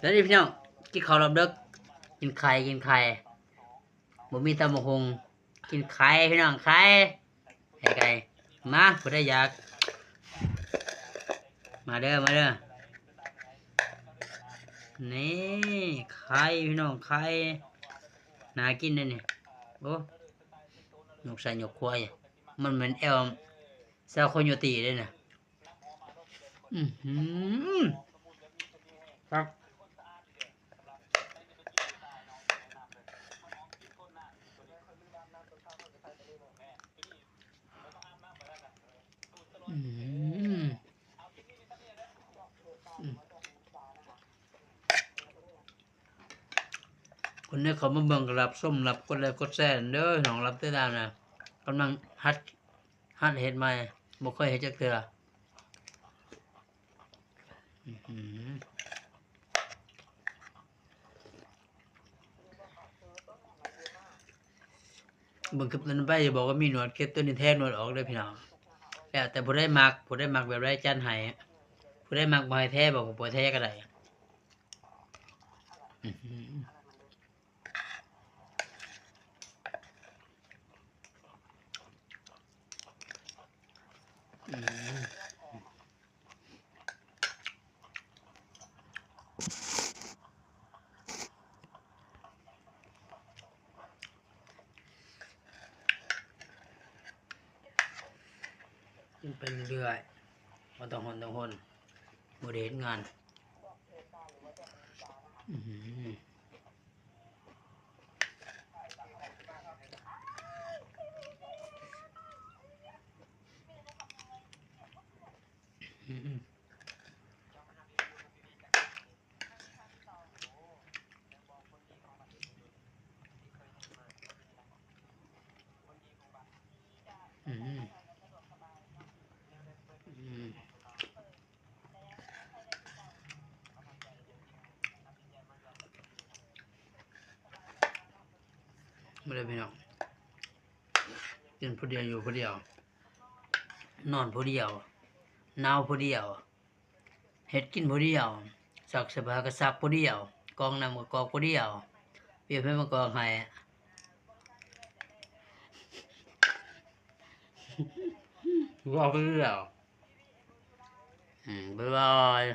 ສະບາຍດີພີ່ນ້ອງ ກິນເຂົ້າຮອບເດິກ ກິນໄຂ່ ກິນໄຂ່ ບໍ່ມີຕຳບັກຫຸ່ງ ກິນໄຂ່ພີ່ນ້ອງ ໄຂ່ ໄຂ່ ໄກ່ ມາ ຜູ້ໃດຢາກ ມາເດີ ມາເດີ ນີ້ ໄຂ່ພີ່ນ້ອງ ໄຂ່ ໜ້າກິນເດ້ນີ້ ໂອ້ ຍົກຊ້າຍຍົກຂວາ ມັນແມ່ນແອວຊາວໂຄໂຍຕີເດ້ນະ. ອືຫື ຄັກ ອືຫື ອືມ ຄົນໃດເຂົ້າມາເບິ່ງກໍຮັບຊົມ ຮັບກົດໄລກົດແຊເດີ ນ້ອງຮັບຕິດຕາມນະ ກຳລັງຫັດ ຫັດເຮັດໃໝ່ ບໍ່ເຄີຍເຮັດຈັກເທື່ອ ອືຫື ເບິ່ງຄລິບນັ້ນໄປ ບອກວ່າມີໜວດ ເກັບໂຕນີ້ແທງໜວດອອກເດີພີ່ນ້ອງ ແລ້ວແຕ່ຜູ້ໃດມັກ ຜູ້ໃດມັກແບບໃດຈັດໃຫ້ ຜູ້ໃດມັກບໍ່ໃຫ້ແທ ບອກວ່າບໍ່ແທກໍໄດ້ ອືຫື. ອືມ ກິນໄປເລື້ອຍໆ ບໍ່ຕ້ອງຮົນ ຕ້ອງຮົນ ບໍ່ໄດ້ເຮັດງານ ອືມ. ມາເດີພີ່ນ້ອງ ກິນຜູ້ດຽວ ຢູ່ຜູ້ດຽວ ນອນຜູ້ດຽວ ໜາວຜູ້ດຽວ ເຮັດກິນຜູ້ດຽວ ຊັກເສື້ອຜ້າກໍຊັກຜູ້ດຽວ ກອງນ້ຳກໍກອງຜູ້ດຽວ ບໍ່ມີໃຜມາກອງໃຫ້ ເວົ້າຜູ້ດຽວ ອືມ ບາຍບາຍ.